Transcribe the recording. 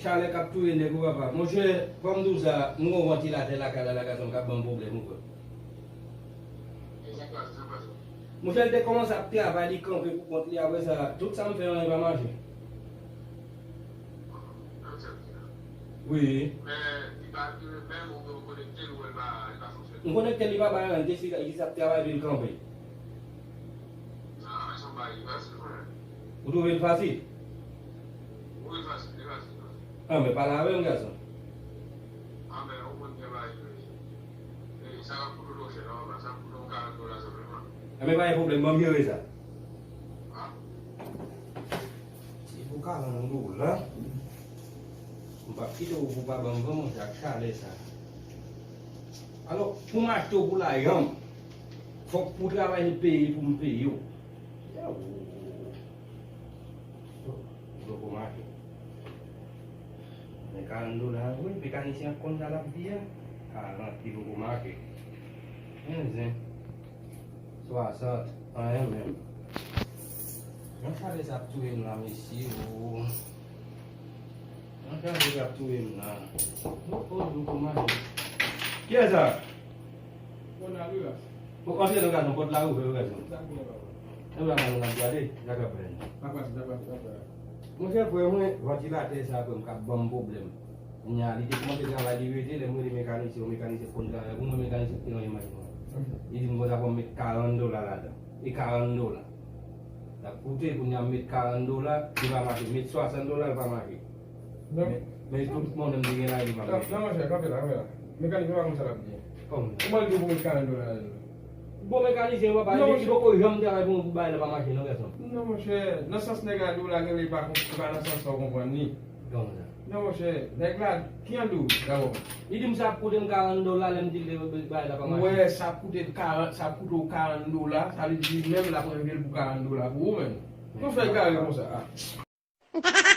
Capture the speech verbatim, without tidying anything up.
Chalè k ap touye nèg ou papa. Monchè, kòm di w sa, m gon vantilatè lakay la, lakay sa m k ap ban m pwoblèm ou frè. Monchè, l te kòmanse ap travay, li kanpe pou kont li, apre sa, tout sa m fè an, li pa mache. Wi. M konekte, li pa bay anyen, li te jis ap travay, epi l kanpe. Ou twouve l fasil? Anben, pale avè m, gason. Anben, pa gen pwoblèm, ban m jere sa. Se pou karann dola. M p ap kite w pou pa ban m, ban m, monchè, ak chalè sa. Alò, pou m achte w pou lajan m, fòk pou w travay peye pou m peye w. Yaw. Poko mache. Men karann dola, wi, mekanisyen ap konn sa l ap di a. Karann ki poko mache. Men zen. Swasant, anyen menm. Yon chalè sa ap touye m la, mesye, o. Yon chalè sa ap touye m la. O, o, o, kòman? Kiyès sa? Bon, antre non, gason, pòt la ouvè, wi, gason. Sa konnen, papa. Antre la, nou ap gade, sa k ap fè. Sa pase, sa pase, sa pase. Monchè, frè mwen, vantilatè sa, frè m, k ap ban m pwoblèm. Kounye a, li te kòmanse travay, li rete, lè m rele mekanisyen, yon mekanisyen k konn travay pou mwen, mekanisyen ki nan imaj mwen. Li di m konsa fò m met karann dola ladan. E karann dola. L ap koute, kounye a m met karann dola, li pa mache. M met swasant dola, li pa mache. Men, men tout monnen m te gen la, li pa mache. Non, monchè, kanpe la, kanpe la. Mekanisyen pa konn sa l ap di. Kòman? Kòman l di w pou met karann dola ladan? Bon, mekanisyen, papa, li, li poko janm travay pou mwen pou bagay la pa mache, non, gason. Non, monchè, nan sans nèg la di w la, gen lè li pa konprann, li pa nan sans sa w konprann li. Kòman sa? Non, monchè, nèg la, ki an di w, dabò? Li di m sa ap koute m karann dola, lè m di l bagay la pa mache. Wè, sa ap koute l karann, sa ap koute w karann dola, sa vle di li menm l ap range l pou karann dola pou ou menm. Kòman w fè egare konsa a?